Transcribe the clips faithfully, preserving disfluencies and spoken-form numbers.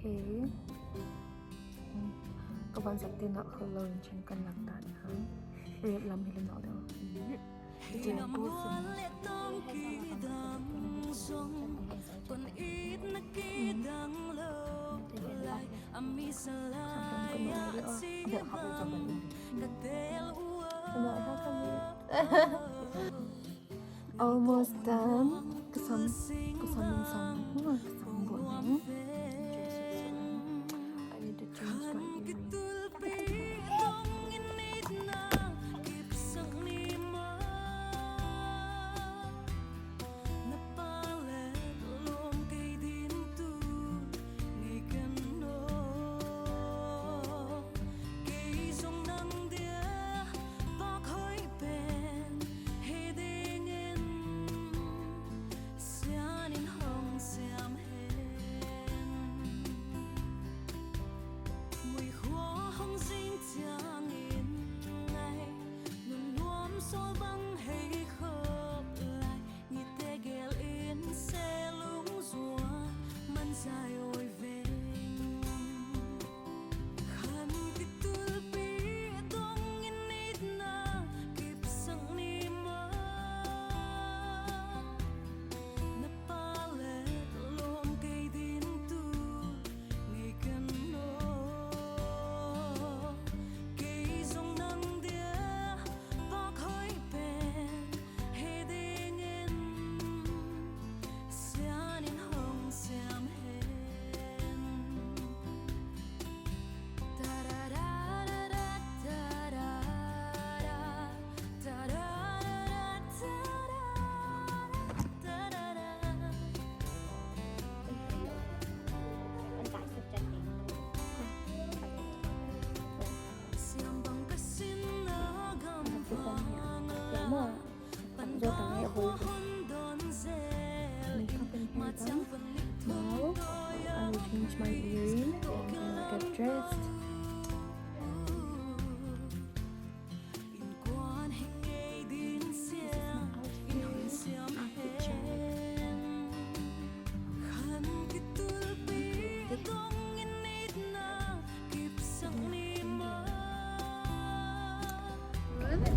Eh, ka van sak te na khol lo in chin kan lang ta ni ha. Eh, lam hi le na deuh. Hei na mual le tawmkidang zong, kon itna kidang lou lai, a mi sa lai a chim ka tel ua. Almost done. Ka sam, ka sam in sam, ka sam buang. I need to change my earring. Sian in hong siam hen. Muihua hong zing chiangin ngai, nun nuam sawl bang hei khop lai, nite gel in se lungzuan man zai oi veng. Khan kitulpi dong in itna kipsak ni maw. Na pa le lawm kei din tu ngei ka nawn. Kei zong nang dia pak hoih pen hei ding in. Sian in hong siam hen. Siam bang ka sin a gam vang a. Zo tang e, hoi. Makeup and hair done. Now, I will change my earring and, uh, get dressed. This is my outfit. Outfit change.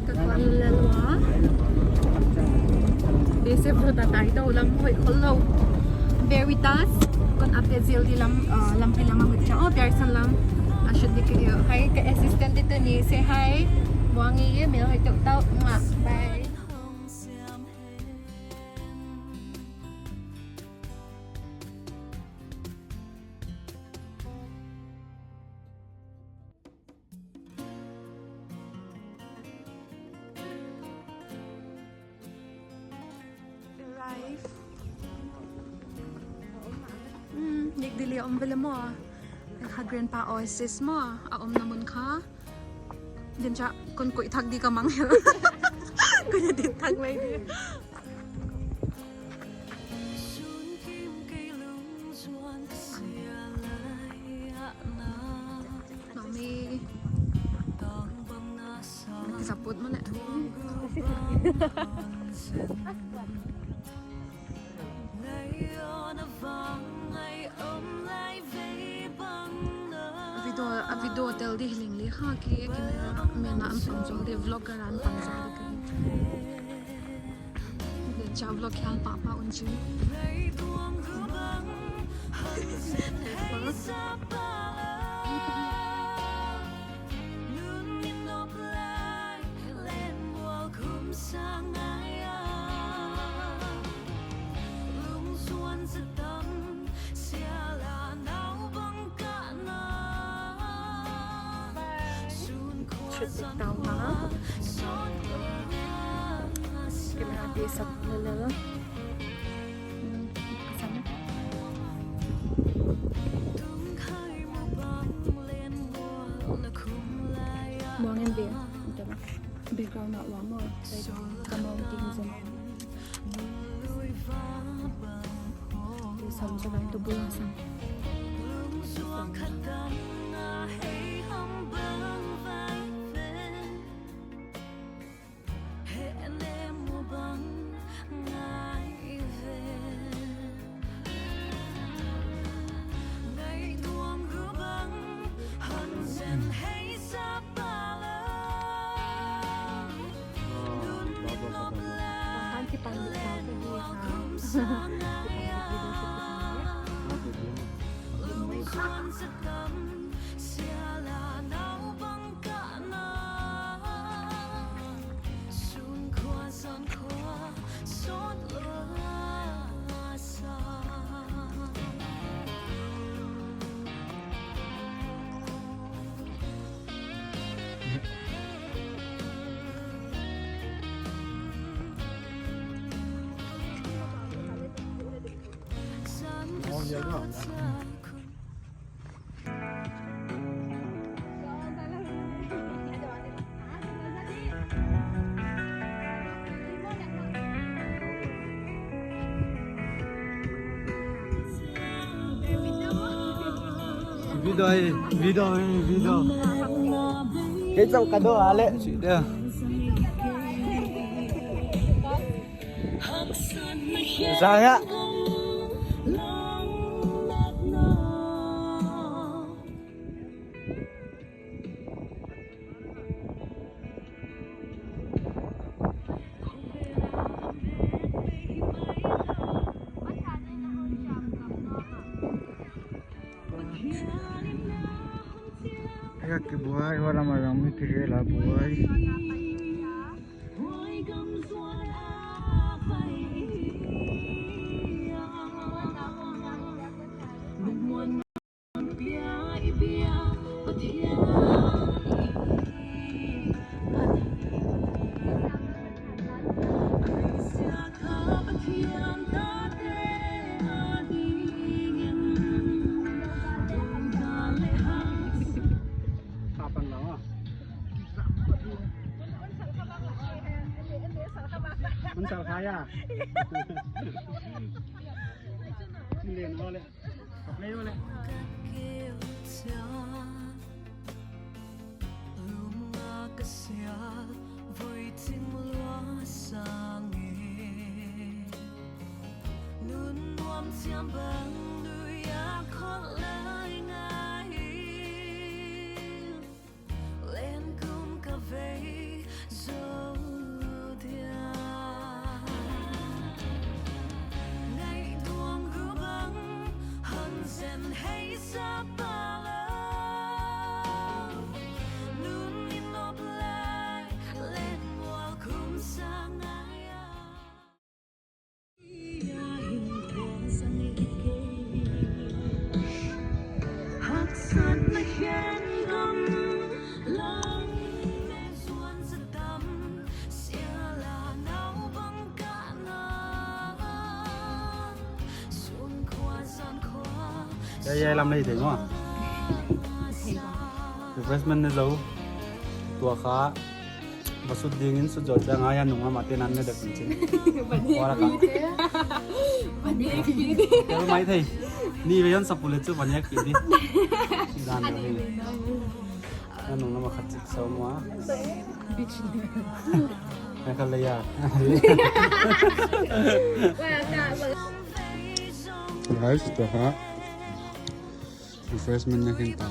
Ka kuan lel ua. Basic tu ta tai to lam hoih khol lou. Bear with us. Kon update zel di lam, uh, lampi lam a hoih cha. Oh, Pearson lam. A shoot di kiri. Hi, ka assistant di tu ni. Say hi. Muang i, mel hoih tuk tau. Mwah. Bye. Arrive. Hmm, nik dili om vele maw. Kha Grandpa Oasis maw, a omna mun kha. Din cha kon koih thak di ka mang. Kon din thak mai di. Mami. Kita put mana? Video, a video tel di hiling li ha ki, ki mena, mena am pang zol di vlog ka ran pang zol di ka. Dia cha vlog khial pahpah un chi. Chut dik tau ha. Camera te sap lel. Hmm, ka sam. Muang in be. Background ah wa maw. Like, ka mau ting zong. Sam zong ai tu bula sam. Video, video, video. Kei chau ka do ale si dia. Saya. Yak ki buai, wala malam mi kiri la buai. Kan sal kaya. Len wale. Len wale. Ya, ya, lam lei thei maw. Refreshment ne zou. Tua kha. Ba sut ding in sut zot chiang a, ya nung a mate nan ne dek chin. Bani. Ora ka. Bani. Tel mai thei. Ni ve yon sapule chu bani ki di. Dan lo hi. Ya nung na ma khat chik sau mua. Beach. Ya ka le ya. Guys, to ha. Refreshment na khin ta.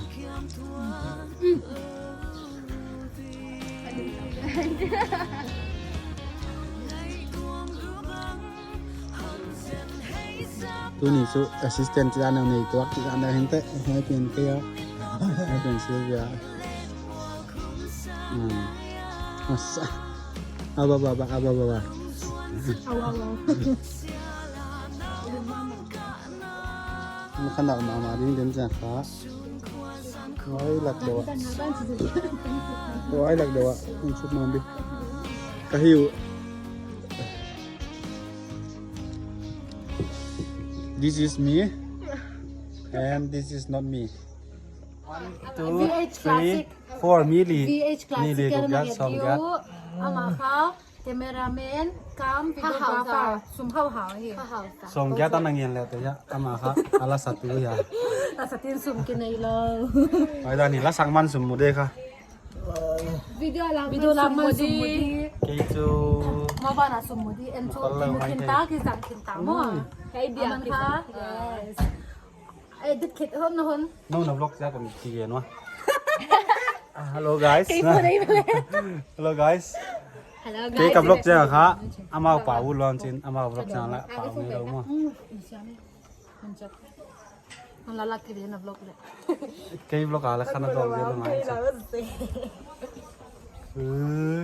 Tuni chu assistant chi dan nei tuak chi dan hin te, hei pian ke ya. Hei pian Sylvia. Hmm. Asa. Aba, aba, aba, aba, aba. Awa, awa. Makan dah mama ding den jan kha. Wai lak deuh. Wai lak deuh. Un suk man di. Ka hiu. This is me. And this is not me. One, two, three, four. Mi li. V H Classic. Mi li, kal ko ma gat, sawm gat. Ama kha. Cameraman, kam, videographer, sum hau hau hi. Sawm kia ta nang yen le te ya, ama kha, ala satu ya. La satin sum ki nei lo. Ai da ni la sang man sum mu de kha. Video lam, video lam man sum mu di. Kei chu. Ma ba na sum mu di, en chu. Kal lo mu mai khin te. Ta, ki zang khin ta mo. Hmm. Kei dia khin ta. Yes. Ai, dik khit hon na hon. No, no vlog ya kon ki gen wa. Ah, hello guys. Kei pun ai pun. Hello guys. Kei ka vlog chiang kha, amau pau lou chin, amau vlog chiang la pau ni lou maw. Kei vlog a la khan a vlog dia lou ngai. Ui.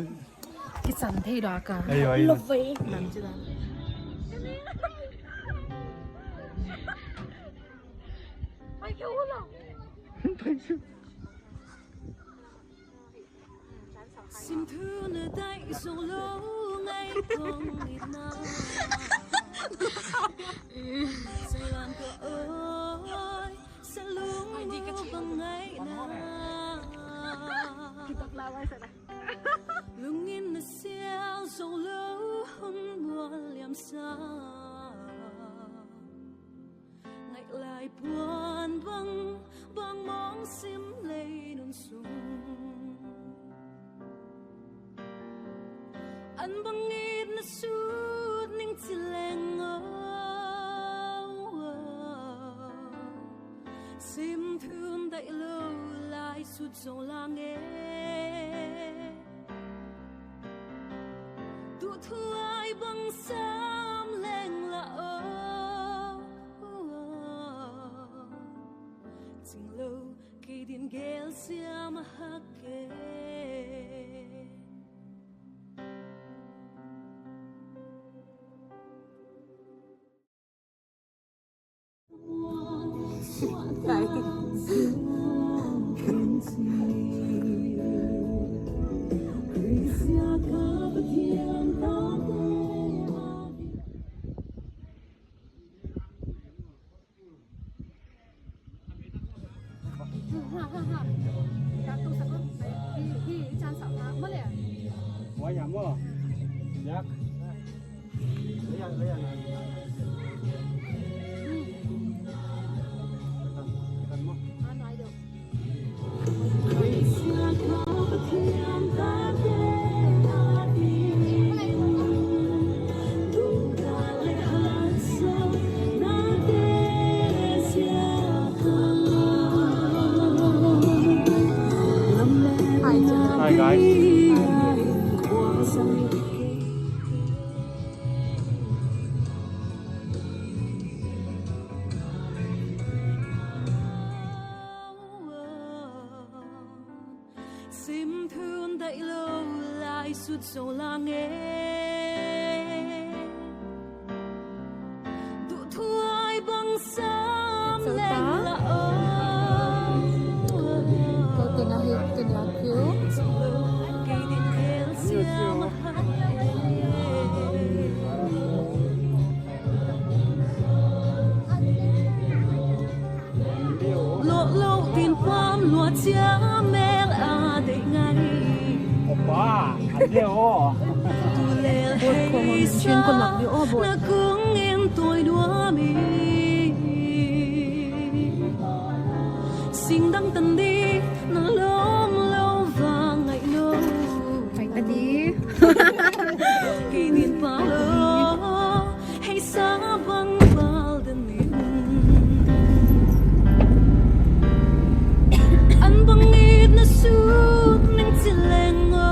Kichan thei dak a. Ai, ai. Love way. Nam chi dan. Ai, kei u lo. Sim thu na dai zo lou ngai kong ni na. Sai wan ko oi, sa lung mu bang ngai na. Lungin na sial zo lou hun mual liam sa. Ngaih lai puan bang, bang mong sim lei nun sung. An bang it na sut ning chi leng o. Sim thun dai lou lai sut zo lang e. Tu thuai bang sam leng la o. Ching lou kei din gel siam a hak e. Hi, guys. Sim thun dai lou lai sut zo lang e. Tu thuai bang sam leng la o. Kei tengah hi, tengah kiu. Kei din gel siam a hak e. Lou lou tin pam lua chia mel a dek ngai. Opa, ande o. Tu lel hei sa na kung in toi dua mi. Sing dang tan di na lom lou vang ngai lou. Pai ta di. Kei din pa lou. Hei sa bang bal den min. An bang it na sut ning chi leng o.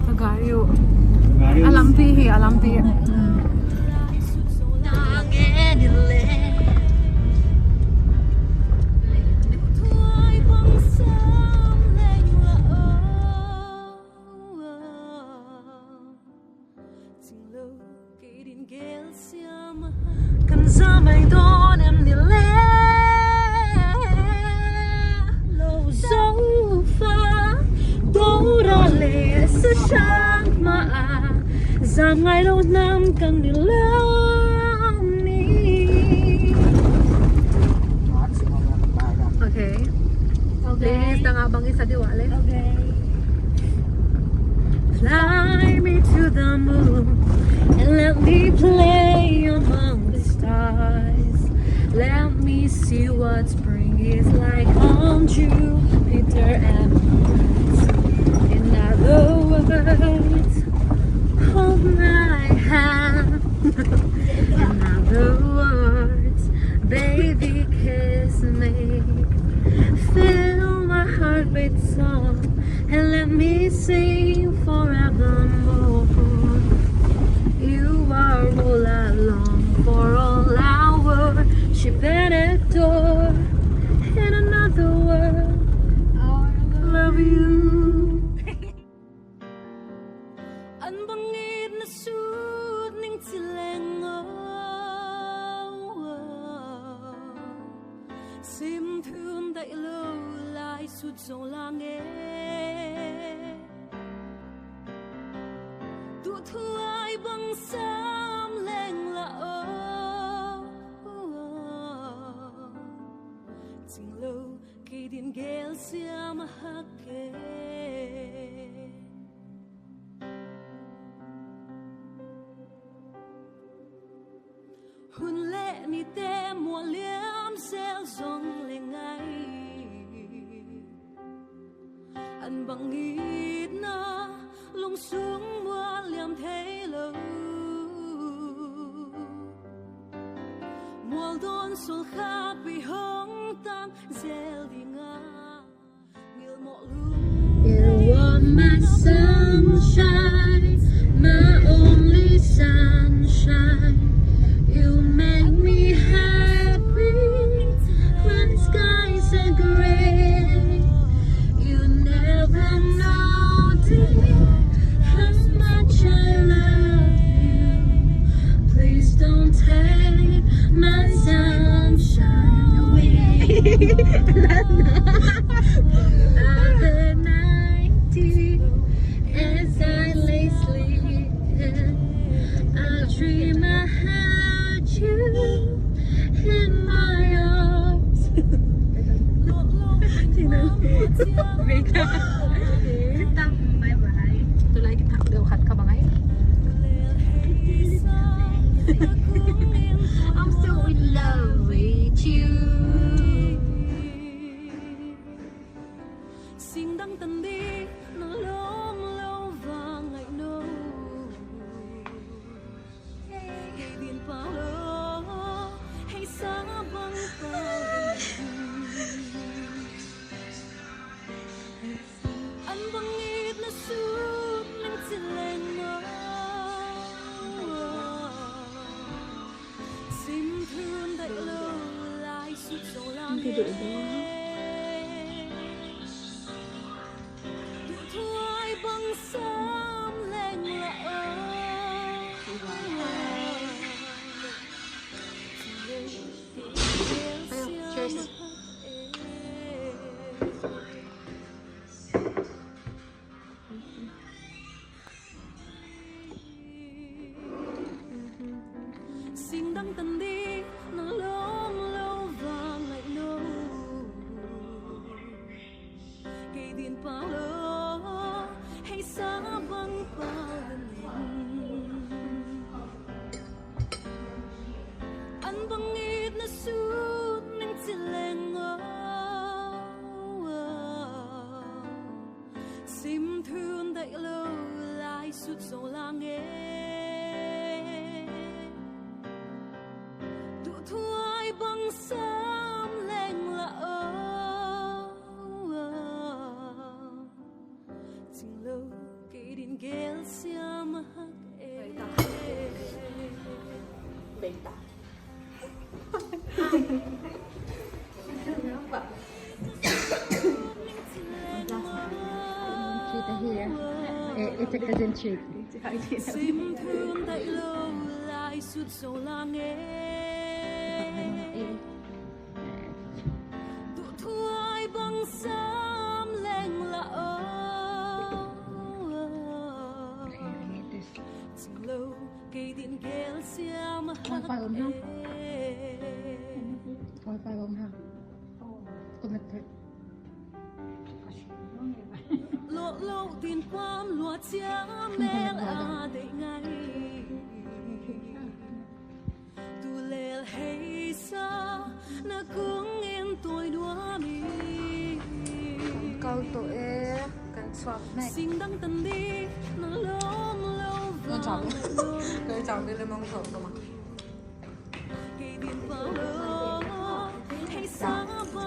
A gari uh. A lampi hi, a lampi. Mm. Kan za mai dawn em ni le. Lou zo fa dora le sa sa ma a. Za ngai lou nam kan ni lam ni. Okay. Okay. Playlist dang a bang i sa di ua le. Okay. Fly me to the moon and let me play among the stars. Let me see what spring is like on Jupiter and Mars. In other words, hold my hand. In other words, baby, kiss me. Fill my heart Heartbeat song, and let me sing forevermore. You are all I long for, all I worship and adore. In another word, I love you. An bang it na sut ning chi leng aw. Sim thun dai lou lai sut zou lang e. Tu thuai bang sam leng la aw. Ching lou kei din gel siam hak e. Hun leh nite mual liam zel zong leng ngai. An bang it na lungsung mual liam thei lou. Mual dawn sul kha pi hong tang zel ding a. You are my sunshine, my only sunshine. You make me happy when skies are gray. You never know, dear, how much I love you. Please don't take my sunshine away. At the night, dear, as I lay sleeping, I dream I had you in my arms. Wait. Tang, bye bye. Tulai kita deuh khat ka bang ai. I'm so in love with you. Singdang tan di na lawm lou vang ai no. Kei din pau lou, hei sa bang pau. An bang it na sut leng chi leng maw. Sim thun dai lou lai sut zou lang e. Tu thuai bang sam leng la aw. Cheers. Singdang tan di na lawm lou vang ai no. Kei din pau lou, hei sa bang pau lou. An bang it na sut leng chi leng aw. Sim thun dai lou lai sut zou lang e. Tu thuai bang sam leng la aw. Ching lou kei din gel siam hak e. Beta. Cheat here. Eh, it's a cousin cheat. Sim thun dai lou lai sut zou lang e. Tu thuai bang sam leng la aw. Ching lou kei din gel siam hak e. Wifi on ha. Connected. Lou lou din pam lua chia mel a dei ngai. Tu lel hei sa na kung in toi dua mi. Kau to e, kan suak mek. Singdang tan di na lawm lou vang. Kau chang di le mong so kama.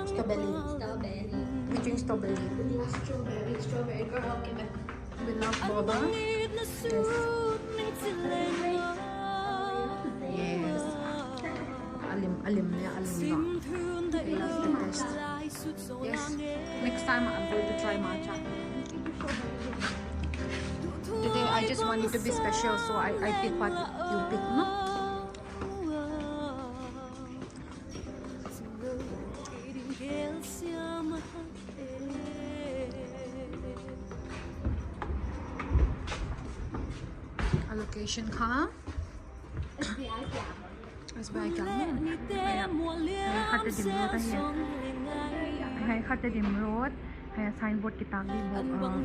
Strawberry. Strawberry. We drink Strawberry. Strawberry, strawberry girl, give it. We love boba. Yes. Yes. Alim, alim ne, alim ba. We love the taste. Yes. Next time I'm going to try matcha. Today I just want it to be special, so I, I pick what you pick, no? A location kha? S B I kiang. Hiai, hiai Khatadym Road ahi. Hiai Khatadym Road. Hiai signboard kitak di bo-, uh,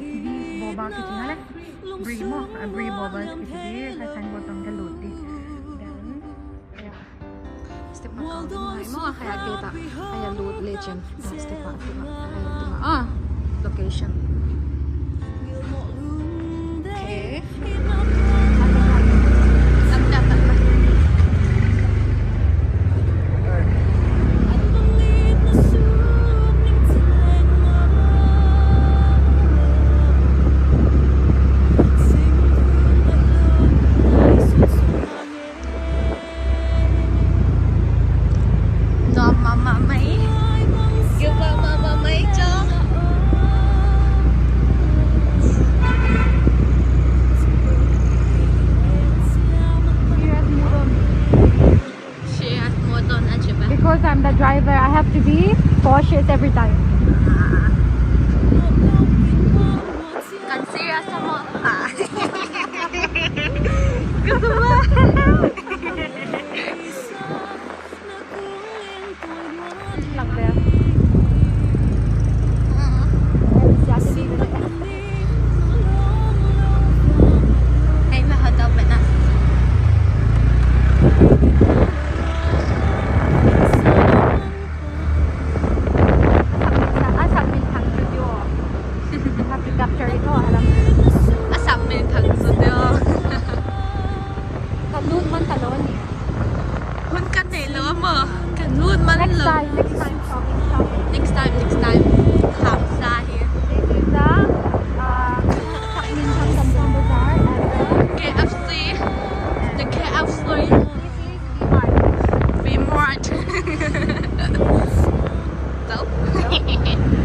boba kichi hale. Brie maw, uh, brie boba kichi di. Hiai signboard tawh ka lut di. Then, hiai. Step a kal ding ahi maw, hiai a gate a, hiai a lut leh chin. Step a, ah, location. Okay. Nuam mahmah mai. Gilbert mahmah mai cho. Serious mood on. Serious mood on aja ba. Because I'm the driver, I have to be cautious every time. Ah. Kan serious mo. Ah. Gusto mo?